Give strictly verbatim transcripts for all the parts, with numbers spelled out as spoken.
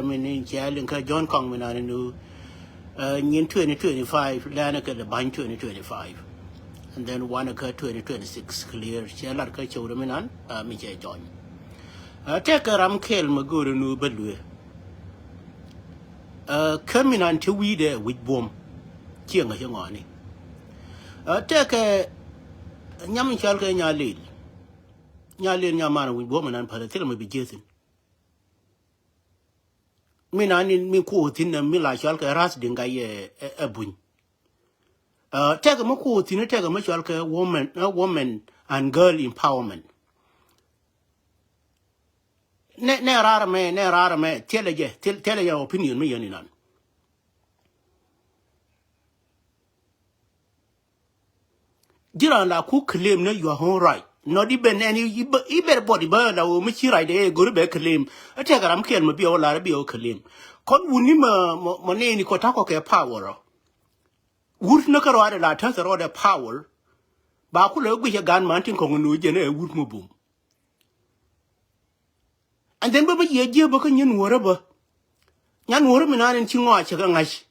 Min in cɛ liŋ kä John Kɔŋ min an nu, uh, nyin twenty twenty-five lɛn kɛ lɛ ba̱ny twenty twenty-five, and then wanɛ kä twenty twenty-six clear cɛ lat kä cɛw rɛ min an, uh, mi cɛ jɔny. Uh, tɛkɛ ram kɛl mɛ go̱o̱rɛ nu bä luee. Uh, kä min an te wi̱i̱dɛ wi̱c buɔ̱m ciɛ ŋäc ŋɔani. Uh, tɛkɛ nyam in cɔal kɛ Nyalil. Nyalil nyaman wi̱c buɔ̱m in an päl thil mɛ bi jiethin. Min an in mi kuɔ thin mi la cɔal kɛ ras dinga yɛ ɛ, ɛ buny. Uh, tɛkɛ mi kuɔ thin tɛkɛ mi cɔal kɛ woman, uh, woman and girl empowerment. Nɛ, nɛ rar mɛ, nɛ rar mɛ thilɛ jɛ, thil, thilɛ jɛ opinion mi yɛn inan. Ji̱ raan la ku claim ni your own right. Not even any, everybody bä la wä mi ci right dee go̱ri bɛ claim. A tɛk ram kɛl mi biɛ wä lar biɛ wä claim. Kɔn wuni ma, ma, ma nɛni kɔ takɔ kɛ power ɔ. Wur ni kä rɔɔdɛ la täth rɔɔdɛ power. Ba ku lɛ guic ɛ gan man tin kɔŋ ni wä jɛn ɛ wur mi bum. And then bä bä yiëë jiëë bä kä nyin wärä bä. Nyan wärä mi naan in ci ŋɔa cɛ kɛ ŋa̱c.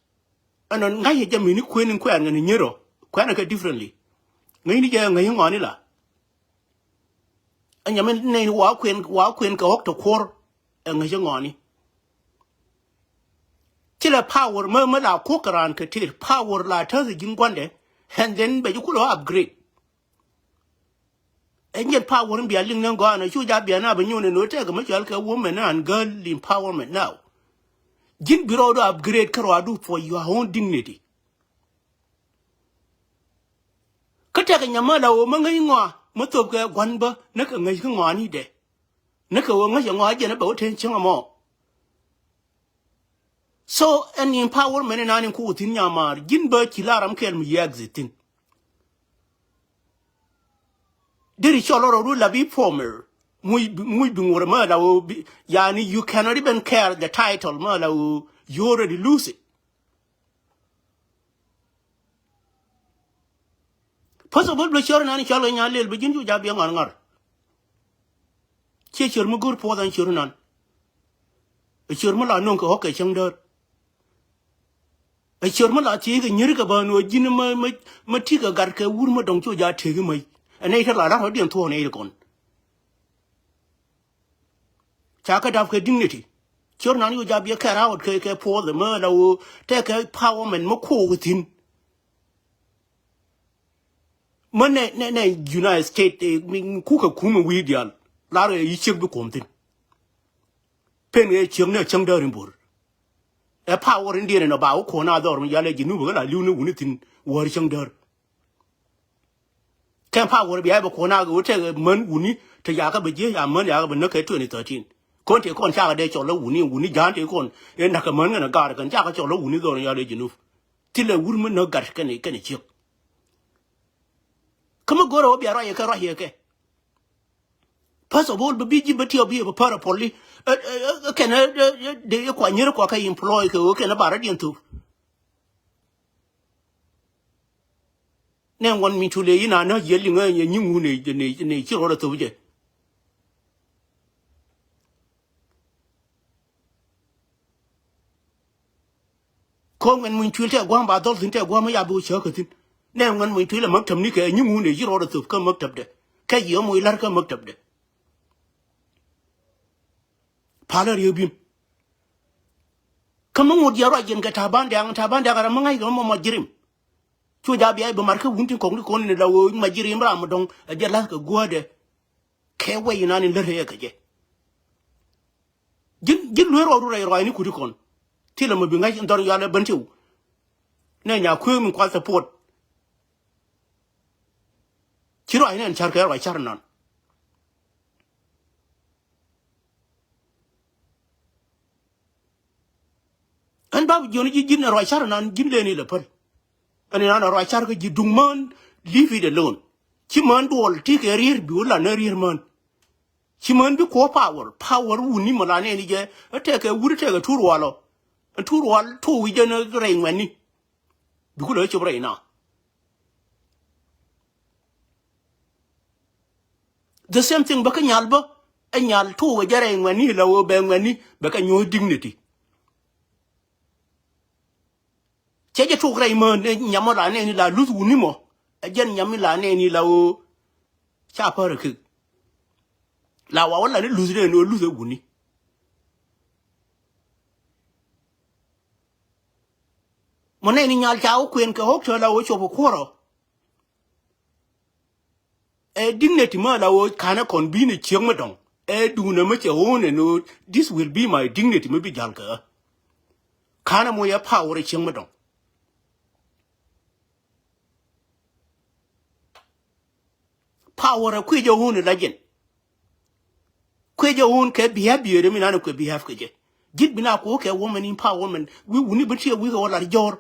Ɛn ɣän ŋa̱c yɛ jɛ mini kuën in kuɛn ŋän in nyirɔ. Kuɛn kɛ differently. Ŋäcni jɛ ŋäc ŋɔni la. Ɛ nyɛ mi nɛy wa kuën, wa kuën kɛ ɣɔk tɔ kuɔr. Ɛ ŋäc ŋɔni. Ci lɛ power mä, mä la kuɔk kɛ raan kɛ tëër. Power la täth ji̱n gua̱ndɛ. And then bɛ ji̱ kulɛ upgrade. Ɛ nyɛt power in bia liŋ ni gɔaa ni cu ja bia na bi nyun in wä tɛk mi cɔal kɛ women and girl empowerment now. Ji̱n bi rɔɔdu upgrade kä rɔɔdu for your own dignity. Kä tɛk nyamä la wä mä ŋäc ŋɔa mä thop kɛ gua̱n bä ni kɛ ŋäc kä ŋɔani dɛ. Ni kɛ wä ŋäc ɛ ŋɔa jɛn bɛ wä ten cieŋ ɛmɔ. So ɛn empowerment in an in ku wä thi̱n nyamaar ji̱n bä ci la ram kɛl mi yɛ exit thi̱n. Deri cɔl rɔ ru la bi former. Muc, muc bi ŋuɔr mɛ la wä bi, yani, you cannot even care the title mɛ la wä, you already lose it. First of all, bi cɔr nan cɔl kɛ Nyalil bi ji̱n cu ja biɛ ŋar ŋar. Ciɛ ciör mi go̱r puɔth an ciör nan. Ɛ ciör mi la no̱ŋ kɛ ɣɔk kɛ cäŋ däär. Ɛ ciör mi la thiec kɛ nyier kɛ bään wä ji̱n mä, mä, mä ti kɛ gat kɛ wur mä dɔ̱ŋ cu ja tëk i̱ mäc. Ɛ nɛy te la la̱t rɔ̱diɛn thuɔ̱ɔ̱k nɛy ti kɔn. Ca kɛ dap kɛ dignity. Ciör nan cu ja biɛ kɛ raawät kɛ, kɛ puɔth ɛmä la wä tɛk kɛ empowerment mä kuɔk thi̱n. Mä nɛ, nɛ, nɛ United States, eh, mi, mi kukɛ kum in wi̱i̱ diaal. Lar ɛ yi ciek bi kuɔm thi̱n. Pen ɛ ciek ni ɛ cäŋ däär in bo̱r. Ɛ power in diɛn in ɔ ba wä kuɔn a dhɔr mi yal ɛ ji̱ nup ɛ kɛ la li̱w ni wuni thi̱n wäär cäŋ däär. Kɛn power bia ɛ bɛ kuɔn a kɛ wä tɛk ɛ män wuni te yakä bɛ jiɛ ya män yakä bɛ näk kɛ twenty thirteen. Kɔn te kɔn cakɛ dee cɔl ɛ wuni, wuni ja̱a̱n te kɔn ɛ näk kɛ män kɛn ɛ gaar kɛn cakɛ cɔl ɛ wuni dhɔr in yal ɛ ji̱ nup. Thilɛ wur mi näk gat kɛn ɛ, kɛn ɛ ciek. Kä mi go̱rɛ wä bia ruac yɛ kɛ, ruac yɛ kɛ. First of all, bi bi ji̱ bä tiɛw bi yɛ bä pär ɛ puɔli. Ɛ, ɛ, ɛ, kɛn ɛ, ɛ, ɛ, dee yɛ kua nyier kua kɛ employ kɛ ɣöö kɛn ɛ ba rɔ̱diɛn thop. Nɛ ŋuɔn mi cu lɛ yin a nä jiɛ liŋ ɛ nyɛ nyiŋ wun ɛ, nɛ, nɛ ci rɔɔdɛ thop jɛ. Ko̱ ŋuɛn muny cuil tɛ gua̱a̱m ba dhɔl thi̱n tɛ gua̱a̱m ya bi wä cäk kä thi̱n. Nɛ ŋuɛn muny cuil ɛ maktab ni kɛ nyi ŋun ɛ yi rɔɔdɛ thop kä maktab dɛ. Kɛ yi ɛ muc la̱r kä maktab dɛ. Palä rieu bim. Kä mi ŋut yɛ ruac yɛn kɛ ta̱a̱ ban diaŋ, ta̱a̱ ban diaŋ ram mi ŋa̱c kɛ mɔ mɔ jirim. Cu ja bia i̱ bi mar kä wun tin kɔŋ di kɔn in la wee ma jirim ram mi dɔŋ ɛ jɛ la̱th kɛ guädɛ. Kɛ wec inan in lät rɛy ɛ kɛ jɛ. Ji̱n, ji̱n lueer rɔɔdu rɛy rɔaacni kut ikɔn. Thilɛ mi bi ŋa̱c in dhɔr yual ɛ bän tiw. Nɛ nya kueek min kuath support. Ci rɔaacni ɛn ca̱r kɛ rɔac ca̱r inan. Ɛn bap jiɔn ji̱ ji̱n ɛ ruac ca̱r inan ji̱n leni lɛ päl. Ɛn inan ɛ ruac ca̱r kä ji̱ duŋ mään, leave it alone. Ci mään duɔl ti kɛ rier bi wä lan ɛ rier mään. Ci mään bi kuɔ power, power wuni mɛ lan ɛn jɛ ɛ tɛkɛ wut ɛ tɛkɛ tur wal ɔ. Ɛn tur wal tuɔk wi̱c jɛn ɛ rɛy ŋuɛ̈tni. Bi kulɛ ɛ cop rɛy na. The same thing bä kä nyal bä. Ɛ nyal tuɔk ɛ jɛ rɛy ŋuɛ̈tni la wä bɛ ŋuɛ̈tni bɛ kɛ nyuɔ̱th dignity. Cɛ jɛ tok rɛy mään ɛ nyam ɔ la nɛɛni la luth wuni mɔ. Ɛ jɛn nyam mi la nɛɛni la ɣöö ca pär ɛ kek. La wa wä la ni luth dee ni ɣöö luth ɛ wuni. Mɔ nɛɛni nyal ca wä kuɛn kɛ ɣɔk tɔ̱ la ɣöö cop ɛ kuɔrɔ. Ɛ dignity mä la ɣöö kanɛ kɔn bi̱i̱n ɛ ciek mä dɔ̱ŋ. Ɛ duundɛ mä cɛ ɣöö nɛ ni ɣöö this will be my dignity mä bi jal kɛ ɣä. Kanɛ moc ɛ power ɛ ciek mä dɔ̱ŋ. Power ɛ kui̱ jɛ ɣöö ni la jɛn. Kui̱ jɛ ɣöö kɛ behavior mi nanɛ kuɛ behave kɛ jɛ. Ji̱t bi na kuɔ kɛ woman empowerment wi̱i̱ wuni bi tiɛ wi̱i̱ kɛ wä lar jɔr.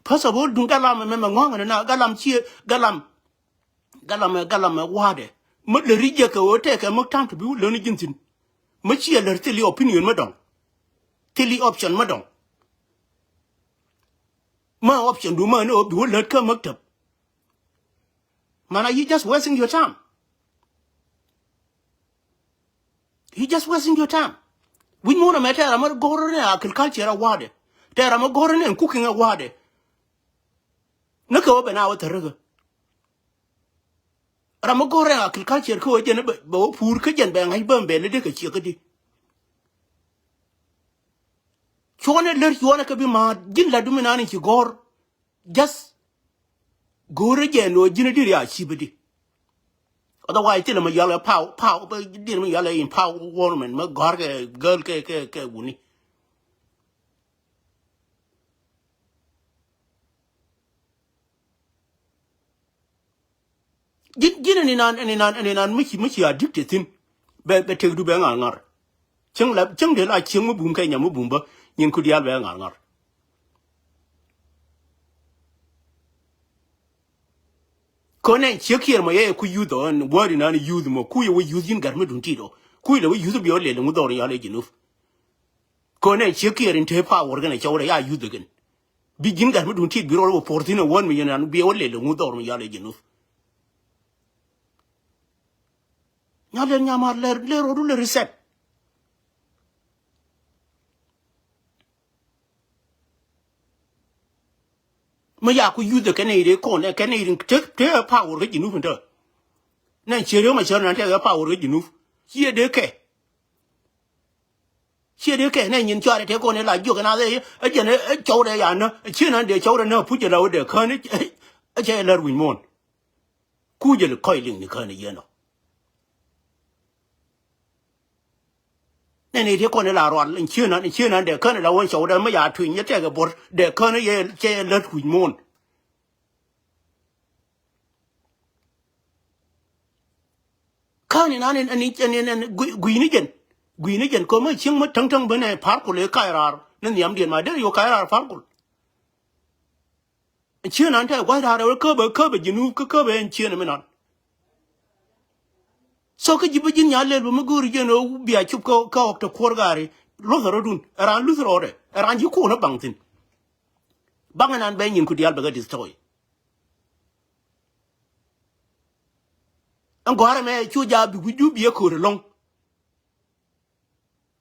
First of all, duŋ galam mɛ mɛ ŋɔ̱ŋ ni na galam ciɛ galam. Galam mɛ galam mɛ wa̱a̱dɛ. Mä lär i̱ jɛ kɛ ɣöö tɛkɛ mä ta̱a̱m ti bi wä lär ni ji̱n thi̱n. Mä ciɛ lär thili opinion mä dɔ̱ŋ. Thili option mä dɔ̱ŋ. Mä option du mä ni ɣöö bi wä lät kä maktab. Man, are you just wasting your time? You just wasting your time. Wi̱c muɔ̱ɔ̱n ɛmɛ tɛɛr amä go̱r ni agriculture a wa̱a̱dɛ. Tɛɛr amä go̱r ni cooking a wa̱a̱dɛ. Ni kɛ wä ben a wä thäräkä. Ram mi go̱r rɛŋ agriculture kä ɣöö jɛn bɛ wä puur kä jɛn bɛ ŋa̱c bäm bɛ lätdɛ kɛ ciek kädi. Cuɔnɛ lär cuɔnɛ kɛ bi ma̱a̱t ji̱n la̱t dumi naan in ci gɔ̱r. Just go̱o̱rä jɛ ni ɣöö ji̱n a di̱t ya cip a di. Otherwise thilɛ mi yɔal kɛ power, power, di̱t mi yɔal kɛ empowerment mi gɔ̱r kɛ girl kɛ kɛ kɛ wuni. Ji̱n ji̱n ɛn inan ɛn inan ɛn inan mi ci mi ci addicted thi̱n. Bɛ bɛ tëkdu bɛ ŋa̱r ŋa̱r. Cieŋ la cieŋ dee la cieŋ mi bum kɛ nyam mi bum bä nyin ku diaal bɛ ŋa̱r ŋa̱r. Kɔn ɛn ciek kiɛɛr mɔ yɛ ku youth ɔ ɛn wäri nan youth mɔ ku yɛ wä youth yin gat mi dun tit ɔ ku yɛ lɛ wä youth bi ɔ lɛl ŋu dhɔr yal ɛ Junub. Kɔn ɛn ciek kiɛɛr in te power kɛn ɛ cɔwdɛ ya youth kɛn. Bi ji̱n gat mi dun tit bi rɔɔd wä por thi̱n ɛ wän mi yɛn an bi wä lɛl ŋu dhɔr mi yal ɛ Junub. Nya lɛr nyamar lɛr lɛr rɔɔdu lɛr reset. Mi ya ku youth kɛn ɛ iri kɔn ɛ kɛn ɛ iri te te power kä Junub in te. Nɛ ciɛ riom a cär nan te power kä Junub. Ciɛ dee kɛ. Ciɛ dee kɛ nɛ nyin cuarɛ te kɔn ila jiök ɛn a dhɛ ɛ jɛn ɛ cɔwdɛ ya nä ɛ ciɛ nan dee cɔwdɛ nä puc ɛ la wä dee kään ɛ cɛ ɛ lär wi̱ny muɔ̱ɔ̱n. Kuc ɛ li kɔc liŋ ni kään ɛ yɛn ɔ. Nɛ ni te kɔn ila rual in cië nan in cië nan dee kään ila wä cɔwdɛ mi ya tui̱ny ɛ tɛk ɛ buɔ̱r dee kään ɛ yɛ cɛ ɛ lät wi̱ny muɔ̱ɔ̱n. Kään inan ɛn ɛn ɛn ɛn gui̱ni jɛn gui̱ni jɛn kɔmä cieŋ mä täŋtäŋ ben ɛ parkul ɛ ka̱c raar ni nhiamdiɛn ma der yo̱ ka̱c raar parkul. Cieŋ nan tɛ gua̱c raar ɛ wä käbä käbä Junub kä käbä ɛn cieŋ mi nan. So kä ji̱ bä ji̱n nya lɛl bä mi go̱o̱ri jɛn ɛ bia cop kä kä ɣɔk te kuɔr gaari luth rɔdun ɛ raan luth rɔɔdɛ ɛ raan ji̱ kuun ɛ baŋ thi̱n. Baŋ inan bɛ nyin ku diaal bɛ kɛ destroy. Ɛn gɔ̱a̱rɛ mɛ cu jaak bi wi̱c jup bi ɛ ko̱r ɛlɔ̱ŋ.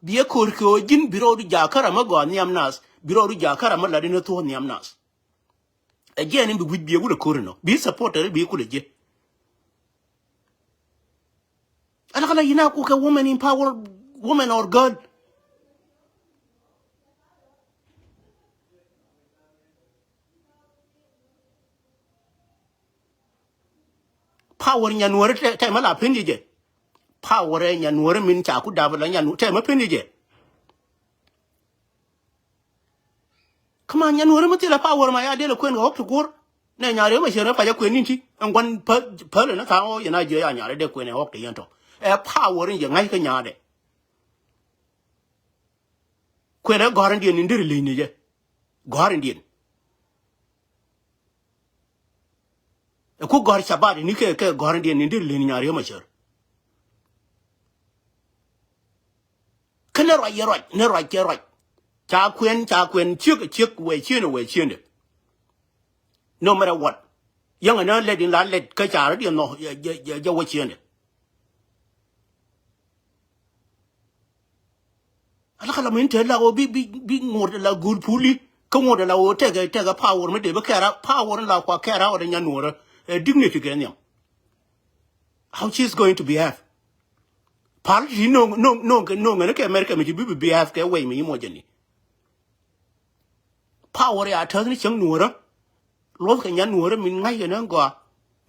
Bi ɛ ko̱r kɛ ɣöö ji̱n bi rɔɔdu jaak kä ram ɛ gɔaa nhiam naath bi rɔɔdu jaak kä ram ɛ lat in ɛ thuɔ̱ɔ̱ nhiam naath. Ɛ jiɛn in bi wi̱c bi ɛ wut ɛ ko̱r ɛnɔ bi supporter bi kulɛ jiɛ. Ala kala yina ku kɛ woman empower woman or girl. Power nyanuɔri tɛ tɛ ma la pindi jɛ. Power ɛ nyanuɔri min ca ku dab la nyanu tɛ ma pindi jɛ. Kama nyanuɔri mi thilɛ power ma ya dee la kuen kɛ ɣɔk ti kuɔr. Nɛ nyari ma cɛ rɛ pa jɛ kuen ni ti ɛn guan pä pä lɛ na ka ɣɔ yɛn a jɛ ya nyari dee kuen ɛ ɣɔk ti yɛn tɔ ɛ power in jɛ ŋa̱c kä nyaadɛ. Kuɛn ɛ gɔ̱r in diɛn in deri leny ni jɛ. Gɔ̱a̱r in diɛn. Ɛ ku gɔ̱a̱r cabat ini kɛ kɛ gɔ̱a̱r in diɛn in deri leny nyari ma cär. Kä ni ruac yɛ ruac ni ruac kɛ ruac. Ca kuɛn ca kuɛn ciek ciek wɛ ciendɛ wɛ ciendɛ. No matter what. Yäŋɛ ni lɛt in la lɛt kä ca rɔ diɛn nhɔ jɛ wä ciendɛ. Ala kɛ la mi te la ɣöö bi, bi, bi ŋot la go̱o̱r puli. Kä ŋot la ɣöö tekɛ, tekɛ power mi dee bi kɛra, power la kua kɛra ɣöö dee nyan nuɔrä. Ɛ dignity kɛ nhiam. How she is going to behave? Pal ti no̱o̱ŋ, no̱o̱ŋ, no̱o̱ŋ, no̱o̱ŋ ni kɛ America mi ti bi, bi behave kɛ way mi imojeni. Power ya täth ni cäŋ nuɔrä. Luɔth kɛ nyan nuɔrä min ŋa̱c kɛ ni gɔaa.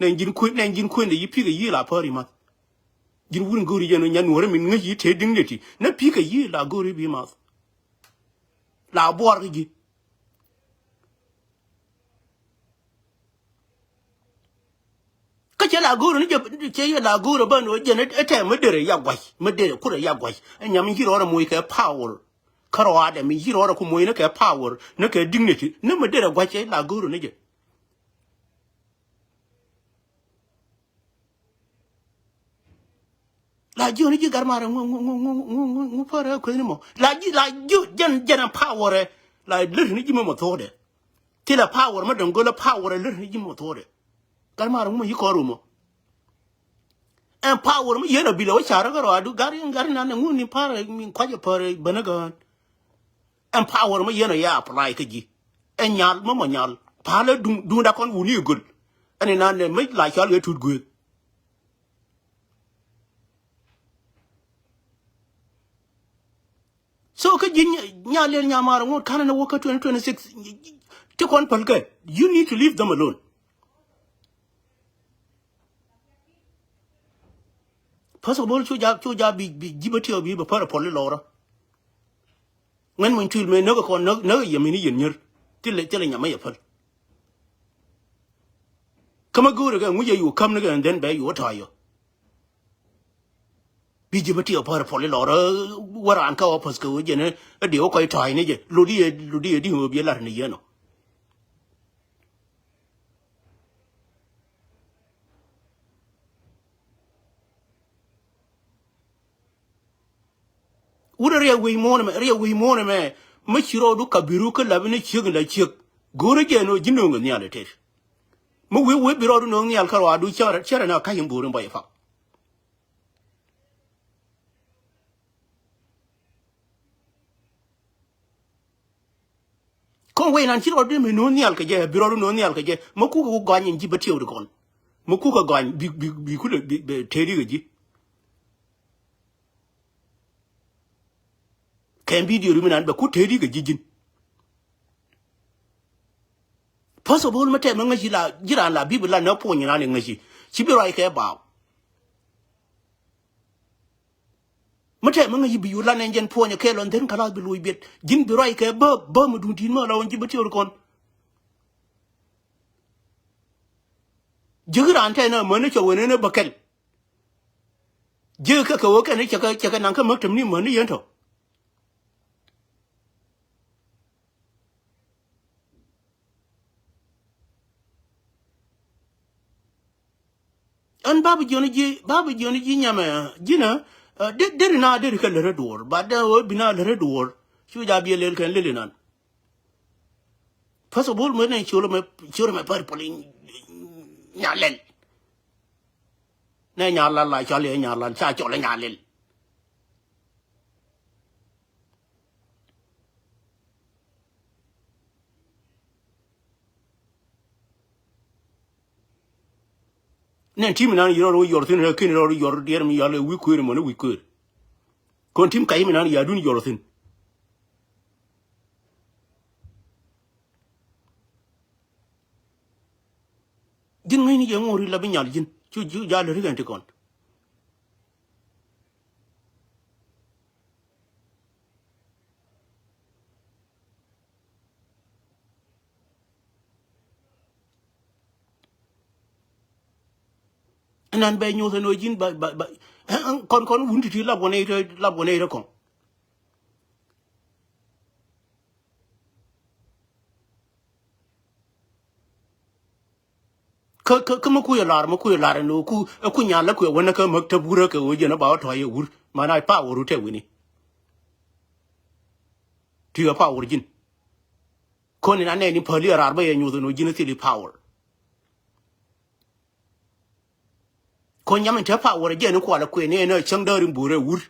Nɛ ji̱n kuën, nɛ ji̱n kuën de yi pikɛ yi la päri math. Ji̱n wun go̱ri jɛn nyan nuɔrä min ŋäc yi te dignity. Nɛ pikɛ yi la go̱ri bi math. La buɔr kɛ ji̱. Kä cɛ la go̱o̱r ni jɛ, cɛ yɛ la go̱o̱r bä ni jɛn ɛ tɛ mi derɛ ya gua̱c, mi derɛ kurɛ ya gua̱c. Ɛ nyam in ci rɔɔdɛ moc kɛ power. Kä rɔɔdɛ mi ci rɔɔdɛ ku moc ni kɛ power, ni kɛ dignity, ni mi derɛ gua̱c cɛ la go̱o̱r ni jɛ. La jiöni ji̱ gat marɛ ŋu, ŋu, ŋu, ŋu, ŋu, ŋu, ŋu pärɛ kuethni mɔ. La ji̱, la jiö, jɛn, jɛn ɛ power ɛ. La lät ni ji̱ mɛ mɔ thuɔ̱kdɛ. Thilɛ power mɛ dɔ̱ŋ go̱lä power ɛ lät ni ji̱ mɛ mɔ thuɔ̱kdɛ. Gat marɛ ŋu mɛ yi kɔn rumɔ. Ɛn power mɛ yɛn a bilɛ wä carä kä rɔadu gat in gat in nan ɛ ŋu ni parɛ mi kuacɛ pärɛ bänä gään. Ɛn power mɛ yɛn a yɛ apply kä ji̱. Ɛ nyal mɛ mɔ nyal. Palä duŋ, duŋda kɔn wuni ɛ göl. Ɛn in nan ɛ mɛ la cal kɛ tut guëëth. So kä ji̱ nya-, nya lel nya mar ŋot kanɛ ni wä kä twenty twenty-six. Ti kɔn päl kɛ. You need to leave them alone. First of all, cu ja, cu ja bi, bi ji̱ bä tiɛw bi bä pär a pɔl i lɔrä. Ŋän muny tuil mëë näk kɔn näk, näk yɛ mini yɛn nyär. Thilɛ, thilɛ nyamä yɛ päl. Kä mä go̱o̱rɛ kɛ ŋuc yɛ yu käm ni kɛ and then bɛ yu tɔ̱ yɔ. Bi ji̱ bä tiɛw pär pɔl i lɔrä wä raan kä office kɛ wä jɛn ɛ diw kɔc tɔ̱ ni jɛ. Lodi yɛ, lodi yɛ di ɣöö bi lar ni yɛn ɔ. Wut riɛk wi̱i̱ muɔ̱ɔ̱n ɛmɛ, riɛk wi̱i̱ muɔ̱ɔ̱n ɛmɛ, mi ci rɔɔdu kabiru kä lapi ni ciek la ciek. Go̱o̱rä jɛ nɔ ji̱ nööŋ nhial ɛ tet. Mi wi̱i̱ wi̱i̱ bi rɔɔdu nööŋ nhial kä rɔɔdu cärɛ, cärɛ na ka̱c in bo̱o̱r in bɔy ipak. Kɔn wec nan ci rɔɔdu mi nööŋ nhial kɛ jɛ, bi rɔɔdu nööŋ nhial kɛ jɛ. Mi kukɛ ku gɔany in ji̱ bä tiɛw di kɔn. Mi kukɛ gɔany bi, bi, bi kulɛ, bi, bi tëëdi kɛ ji̱. Kɛn video ri mi nan bɛ ku tëëdi kɛ ji̱ ji̱n. First of all, mi tɛmɛ ŋäci la, ji̱ raan la bi bi la nɛ puɔ̱ny raan in ŋäci. Ci bi ruac kɛ baaw. Mi tɛmɛ ŋäci bi yu la nɛ jɛn puɔ̱ny kɛ lɔn dhen kɛ la bi luc biɛt. Ji̱n bi ruac kɛ bä, bä mi duŋ ti̱i̱t mi la wän ji̱ bä tiɛw ri kɔn. Ji̱ raan tɛn amäni cɛ wen en ɛ bä kɛl. Ji̱ kɛ kɛ wä kɛn cɛ kɛ, cɛ kɛ naŋ kä mäk tɛm ni mäni yɛn tɔ. Ɛn babä jiɔni ji̱, babä jiɔni ji̱ nyamɛ ji̱nä. Deri na deri kɛ lärä duɔ̱ɔ̱r, ba dee wä bi na lärä duɔ̱ɔ̱r. Cu ja biɛ lel kɛn lel inan. First of all, mɛ nɛ ciöl mɛ, ciöl mɛ pär pɔli nya lɛl. Nɛ nya lal la cɔl yɛ nya lal ca cɔl nya lɛl. Nɛ tim nan yɔr wä yɔr thin rɛ kin rɔ yɔr diɛr mi yɔl wi̱i̱ kueer mɔni wi̱i̱ kueer. Kɔn tim kac mi nan yadun yɔr thin. Ji̱n ŋäcni jɛ ŋo̱ri la bi nyal ji̱n. Cu, cu jal ri kɛn ti kɔn. Ɛnan bɛ nyoth ɛn ɣöö ji̱n ba, ba, ba, kɔn, kɔn wun ti̱ti̱ lap wä nɛy tɔ, lap wä nɛy tɔ kɔŋ. Kä, kä, kä mä kui̱ ɛ lar, mä kui̱ ɛ lar ɛn ɣöö ku, ɛ ku nyal ɛ kui̱ ɛ wänä kä mäk täp wurä kɛ ɣöö jiɛn ɛ ba wä tɔ̱a̱c ɛ wur. Mana power wä tɛ wi̱ni. Ti ɛ power ji̱n. Kɔn in anɛ ni päli ɛ raar bä yɛ nyoth ɛn ɣöö ji̱n ɛ thil i̱ power. Kɔn nyam in te power ɛ jiɛn i̱ kual ɛ kuɛn ɛn ɛ cäŋ däär in bo̱o̱r ɛ wur.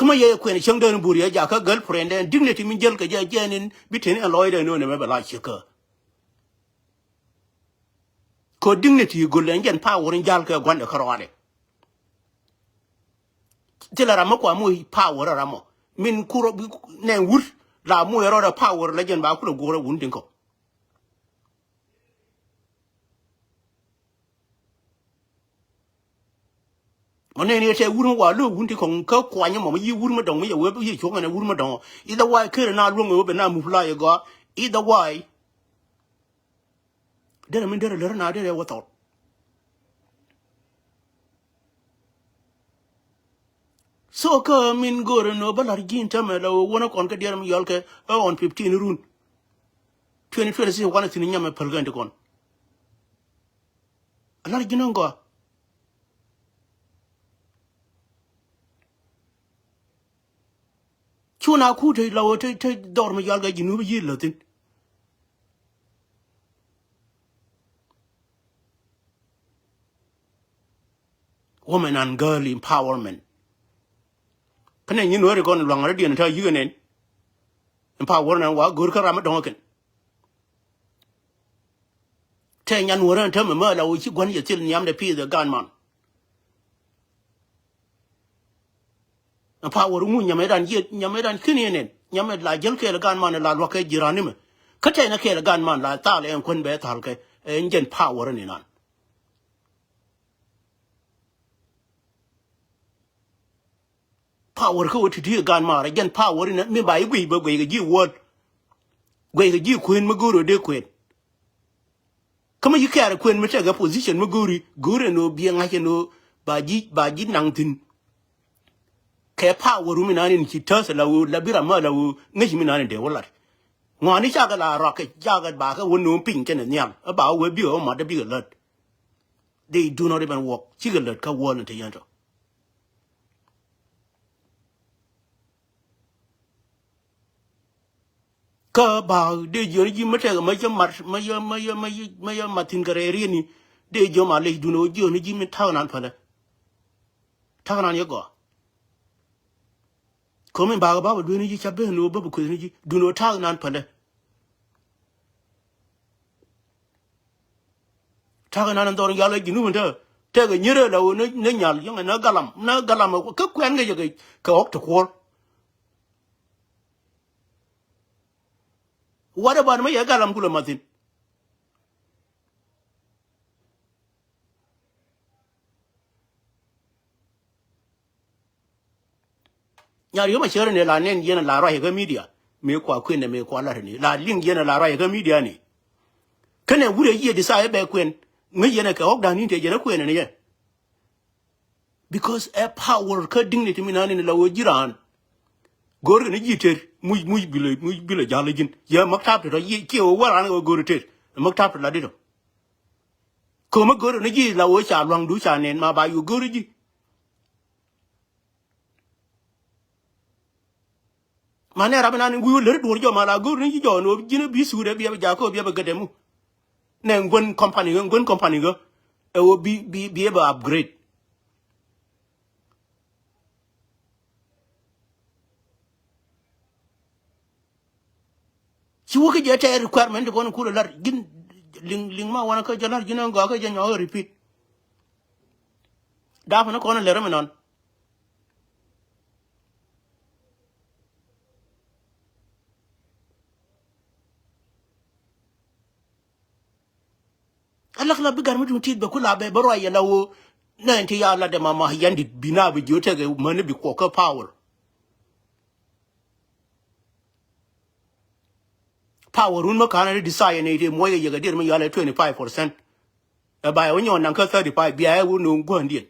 Kä mi yɛ kuɛn cäŋ dee ni bur yɛ jakä girlfriend dee dignity mi jäl kɛ jɛ jɛ ni bi teni ɛn lɔcdɛ ni ɣän ɛmɛ bɛ la ciek kä. Kɛ dignity go̱l ɛn jɛn power in jal kɛ gua̱ndɛ kä rɔadɛ. Thilɛ ram mi kua moc power ram mɔ. Min kurɔ bi nɛ wur la moc rɔdɛ power la jɛn ba kulɛ guɔrɛ wun tin kɔ. Mɔ nɛn yɛ tɛ wur mi wa lo̱o̱k wun ti kɔŋ kä kuany mɔ mi yi wur mi dɔŋ mi yɛ wee bi yi cuɔ̱ŋ ɛn ɛ wur mi dɔŋ. Either way ker na luɔ̱ŋ ɛ wee bɛ na move la yɛ gɔaa. Either way. Derɛ min derɛ lär na derɛ wä thɔt. So kä min go̱o̱rɛ ni ɣöö bä la̱r ji̱n tämɛ la ɣöö wänä kɔn kä diɛɛr mi yɔl kɛ ɛ on fifteen run. Twenty twenty six wanɛ thi̱n nyamɛ päl kɛn ti kɔn. A la̱r ji̱n ɣän gɔaa. Cu na ku te la ɣöö te te dhɔr mi yɔal kɛ ji̱n wä bi yi̱ läthin. Women and girl empowerment. Kä nɛ nyin wä ri kɔn luaŋ rɔ diɛn ta̱a̱ yi̱k ɛnɛn. Empowerment wa go̱o̱r kä ram mi dɔ̱ŋ ɛ kɛn. Tɛ nyan wä rän täämɛ mä la wä ci gua̱n yɛ thil nhiamdɛ pi̱i̱th ɛ gan man. Empower ŋu nyamɛ dan yiet nyamɛ dan kin yɛ nɛn nyamɛ la jäl kɛɛl gan man la luakä jiran nimɛ. Kä tɛn kɛɛl gan man la thal ɛn kuän bɛ thal kɛ ɛn jɛn power ni nan. Power kä wä ti̱ti̱ gan marɛ jɛn power inɛ mi ba i̱ guiy bä guiy kɛ ji̱ wäl. Guiy kɛ ji̱ kuën mi go̱o̱ri wä dee kuën. Kä mi ci kɛɛr kuën mi tekɛ position mi go̱o̱ri go̱o̱ri ɛn ɣöö biɛ ŋa̱c ɛn ɣöö ba ji̱ ba ji̱ naŋ thi̱n. Kɛ power mi nan in ci täth la ɣöö la bi ram ma la ɣöö ŋäc mi nan in dee wä lat. Ŋɔaani cakɛ la rɔakɛ cakɛ bakɛ wä no̱o̱ŋ piny kɛnɛ nhial ɛ ba wä wee bikɛ wä mat dee bikɛ lät. They do not even work. Cikɛ lät kä wäl ni te yɛn tɔ. Kä ba dee jiöni ji̱ mi tɛk mi cä mat mi yɛ mi yɛ mi yɛ mi yɛ mat thi̱n kɛ rɛy rieni. Dee jiö ma lec dun ɣöö jiöni ji̱ mi ta̱k nan pälɛ. Ta̱k nan yɛ gɔaa. Ko̱mi bakɛ ba bä dueni ji̱ ca ben ɣöö bä bi kuethni ji̱ dun ɣöö ta̱k nan pälɛ. Ta̱k nan in dhɔr in yal ɛ ji̱ nu min te tɛk ɛ nyierɛ la ɣöö ni nyal yäŋɛ ni galam ni galam kä kuɛn kɛ yɛ kɛ ɣɔk ti kuɔl. What about mi yɛ galam kulɛ mathin? Nyar yom a cär ni la nɛn yɛn a la ruac kä media. Mi kua kuën ni mi kua lat ni la liŋ yɛn a la ruac kä media ni. Kɛnɛ wurɛ yiëë di sa ɛ bɛ kuën ŋäc yɛn a kɛ ɣɔk da̱ŋ ni te yɛn a kuën ni yɛ. Because ɛ power kä dignity mi nani ni la wä ji̱ raan. Go̱o̱r kɛ ni ji̱ ter muc muc bilɛ muc bilɛ ja̱l ji̱n yɛ mak tap te tɔ yiëë kiɛ wä wä raan kɛ wä go̱o̱r ter mak tap te la di tɔ. Ko̱mä go̱o̱r ni ji̱ la wä ca lua̱ŋ du ca nɛn ma ba yu go̱o̱r ji̱. Ma nɛ rap inan in wi̱i̱ wä lär duɔ̱ɔ̱r jɔ ma la go̱o̱r ni ji̱ jɔ ni wä ji̱n bi suut ɛ biɛ bi jakä wä biɛ bi gät ɛmu. Nɛ ŋuän company ɣä ŋuän company ɣä ɛ wä bi bi bi ɛ bɛ upgrade. Ci wä kä jɛ tɛɛr requirement ti kɔn kulɛ lar ji̱n liŋ liŋ ma wanɛ kä jɛ lar ji̱n ɛn gɔaa kä jɛ nyɔk ɛ repeat. Dap ni kɔn ɛ lɛr mi nɔn. Alak la bi gat mi dun tit bɛ ku la bɛ bä ruac yɛ la wo. Nɛn ti ya la dɛ ma ma yan dit bi na bi jiö tɛk ɛ mäni bi kuɔk kä power. Power run mä ka̱n ni desire ni ti muɔc kɛ yɛ kɛ dier mi yal ɛ twenty five percent. Ɛ ba yɛ wä nyɔn naŋ kä thirty five bia yɛ wä no̱o̱ŋ gua̱ndiɛn.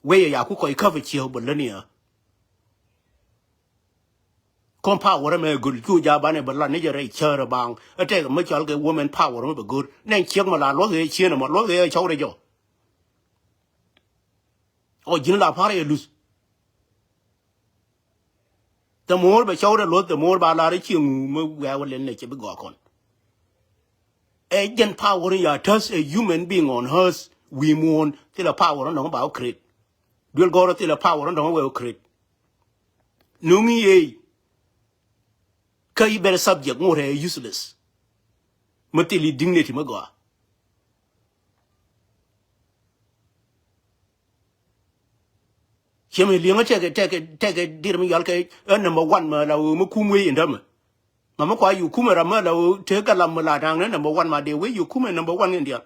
Wee yɛ ya ku kɔc käp ɛ ciɛ bä läni ɛ. Kɔn power ɛmɛ go̱l cu ja̱ banɛ bä lat ni jɛ rɛy cäär ɛ baŋ ɛ tɛk ɛmɛ cɔal kɛ women power ɛmɛ bɛ go̱r nɛn ciek mɔ la luɔth ɛ cieen ɛmɔ luɔth ɛ cɔw rɛ jɔ. Ɔ ji̱n la pa̱r ɛ luth. The more bɛ cɔw rɛ luɔth the more ba lar ɛ ciek ŋu mi wiaa wä lɛn nɛ cɛ bi gɔaa kɔn. Ɛ jɛn power in ya täth ɛ human being on earth wi̱i̱ muɔ̱ɔ̱n thilɛ power in dɔ̱ŋ ba wä create. Duel gɔ̱rä thilɛ power in dɔ̱ŋ wee wä create. Nuŋ i̱ ëë. Kä i̱ bɛr subject ŋot ɛ useless. Mi thil i̱ dignity mi gɔaa. Ciɛ mi li̱eŋä tɛkɛ tɛkɛ tɛkɛ dir mi yɔal kɛ ɛ number one mɛ la ɣöö mi kum wee in dämɛ. Mɛ mi kua yuk kumɛ ram mɛ la ɣöö tëë galam mi la da̱a̱ŋ ni number one ma dee wee yuk kumɛ number one in dial.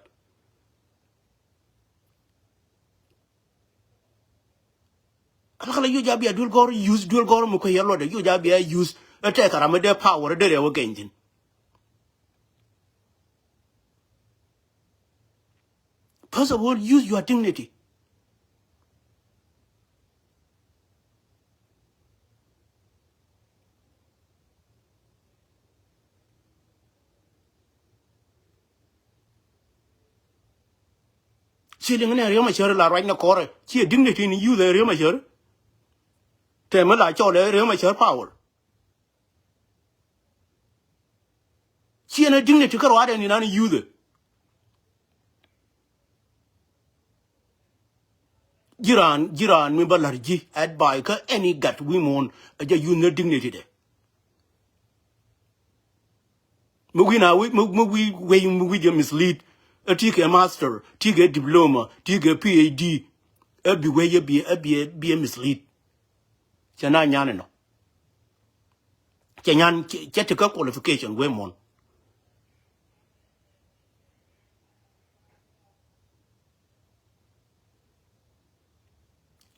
Ala kala yoc a bia duel gɔr, use duel gɔr mi kue yɛ luɔdɛ, yoc a bia use ɛ tɛk kara mi dee power dee rɛw ɛ geny thin. First of all, use your dignity. Ci liŋ ni Riek Machar la ruac ni kɔrɛ. Ci dignity ni youth Riek Machar. Tɛmɛ la cɔl Riek Machar power. Ci ɛn dignity kä ruaadɛ ni nan youth. Ji̱ raan, ji̱ raan mi ba la̱r ji̱ advice kä any gat wi̱i̱ muɔ̱ɔ̱n ɛ jɛ youth ni dignity dɛ. Mi wi̱i̱ na wi̱i̱, mi, mi wi̱i̱ wei, mi wi̱i̱ jɛ mislead. Ɛ ti kɛ master, ti kɛ diploma, ti kɛ P H D. Ɛ bi wei ɛ bi, ɛ bi, ɛ bi ɛ mislead. Cɛ na nyan inɔ. Cɛ nyan, cɛ, cɛ ti kä qualification wee muɔ̱ɔ̱n.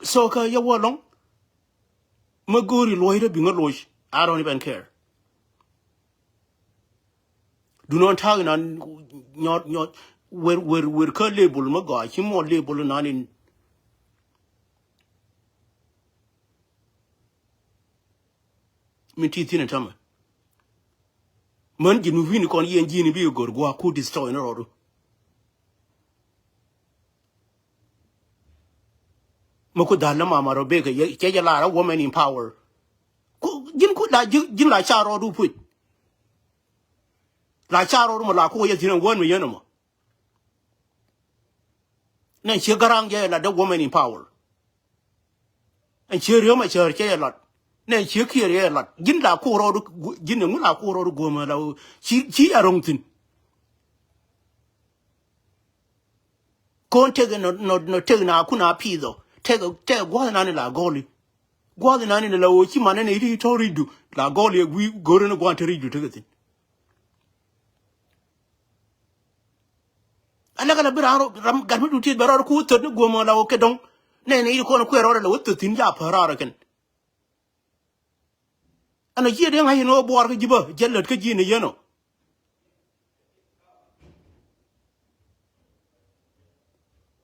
So kä yɛ wä lɔŋ. Mi go̱o̱ri luɔ̱c rɛ biŋä loc. I don't even care. Dunɔn ta̱a̱k inan nyɔt, nyɔt, wer, wer, wer kä label mi gɔaa ci mɔ label inan in. Min ti thi̱n in tämɛ. Män ji̱n mi wi̱ni kɔn yɛn ji̱ni bi go̱r gua̱a̱k ku destroy ni rɔɔdu. Mɛ ku dhal ni mama rɔ bekɛ cɛ jɛ lar a women in power. Ku ji̱n ku la ji̱n la ca rɔɔdu puc. La ca rɔɔdu mɛ la ku wä yɛ thi̱n in wän mi yɛn mɔ. Nɛ ciɛ Garaŋ jɛ lat dee women in power. Ɛn ciɛ Riek Machar cɛ yɛ lat. Nɛ ciɛ Kiir yɛ lat. Ji̱n la ko̱r rɔɔdu, ji̱n ɛŋu la ko̱r rɔɔdu guɔ̱mɛ la ɣöö ci, ci a ro̱ŋ thi̱n. Ko̱n tekɛ nɔ, nɔ, nɔ tekɛ na kun a pi̱i̱th ɔ. Tekɛ, tekɛ gua̱th nani la gɔli. Gua̱th nani la ɣöö ci manɛ ni iti tɔ̱ ri̱cdu la gɔli ɛ gui̱ go̱rɛ ni gua̱n te ri̱cdu tekɛ thi̱n. Alä kɛ la bi raan rɔ ram gat mi dut tiet bɛ rɔɔd ku thöt ni guɔ̱mɔ la wä kɛ dɔ̱ŋ. Nɛy ni i̱ kɔn kuɛ rɔɔd la wä thöt thi̱n ja päär rɔɔd kɛn. Ɛn ɔ jiɛ dee ŋa̱c in wä buɔɔr kä ji̱ bä jɛ lät kä ji̱ ni yɛn ɔ.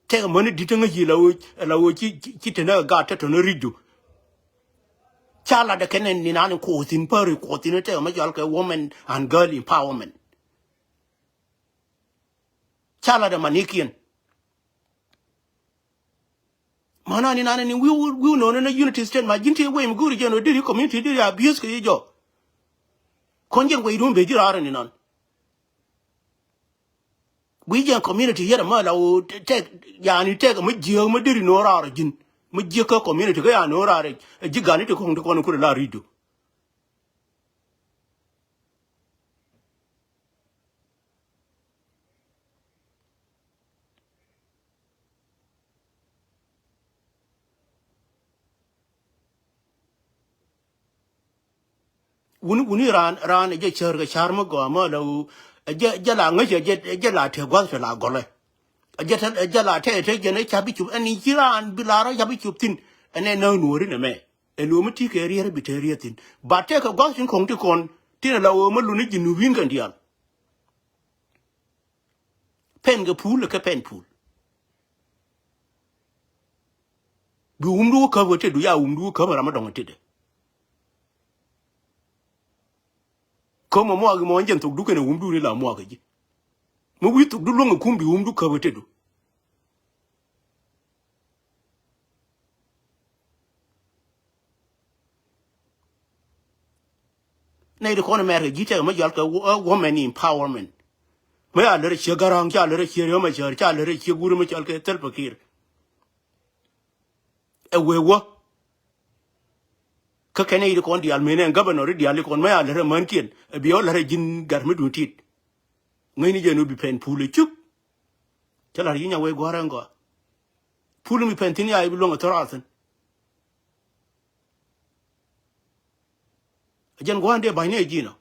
Tɛk mäni di̱t ŋäc yi la ɣöö, la ɣöö ci, ci, ci tenä gaat te tɔ̱nä ri̱cdu. Ca lat dɛ kɛn ni nan in kuɔth thi̱n päri kuɔth thi̱n tɛk mä jɔal kɛ women and girl empowerment. Ca lat dɛ manikiɛn. Mana ni nani ni wiu, wiu nɔnɔ na Unity State ma ji̱n ti wei mi go̱o̱ri jɛn wä diri community diri abuse kɛ yi jɔ. Kɔn jɛn wei dun be ji̱ raar ni nan. Wi̱i̱ jɛn community yɛrɛ ma la wä tɛk, yani tɛk ma jiäk ma diri nɔ raar ji̱n. Ma jiäk kä community kä yani nɔ raar ji̱ gani ti kɔŋ ti kɔn kurɛ la ri̱du. Wuni, wuni raan, raan ɛ jɛ cär kɛ car mi gɔaa mi la wu ɛ jɛ, ɛ jɛ la ŋäc ɛ jɛ, ɛ jɛ la tëë gua̱th te la gɔlɛ. Ɛ jɛ te, ɛ jɛ la tëë te jɛn ɛ capi cup ɛn i̱ ci raan bi la rɔ capi cup thi̱n. Ɛn ɛ näk nuɔ̱ɔ̱ri nɛ mɛ ɛ nuɔ̱ɔ̱mi ti kɛ riɛr bi te riɛr thi̱n. Ba tëë kɛ gua̱th tin kɔ̱ŋ ti kɔn tin ɛ la wu mi luni ji̱ nup in kɛn diaal. Pɛn kɛ pul kɛ pɛn pul. Bi wumdu wä käp kɛ tetdu ya wumdu wä käp ram mi dɔ̱ŋ tetdɛ. Käp mɔ muak mɔ jɛn thokdu kɛnɛ wumdu ni la muak kɛ ji̱. Mi wi̱i̱ thokdu luäŋ kɛ kum bi wumdu käp kɛ tetdu. Nɛy ti kɔn America ji̱ tɛk mi jɔal kɛ wo-, eh, women empowerment. Mi a lär ciek Garaŋ, ca lär ciek Riek Machar, ca lär ciek wur mi cɔal kɛ Salva Kiir. Ɛ wee wä. Kä kɛn i̱ kɔn diaal mënɛ governor i̱ diaal i̱ kɔn mɛ a lät ɛ mänkiɛn ɛ biɛ wä lät ɛ ji̱n gat mi duun tit. Ŋäcni jɛ nu bi pɛn pul ɛ cup. Cä la̱r yi̱ nya wee gua̱a̱r ɛn gɔaa. Pul mi pɛn thi̱n ya i̱ bi luäŋ ɛ thɔr a thi̱n. Ɛ jɛn gua̱a̱r in dee ba̱ny ni ɛ ji̱n ɔ.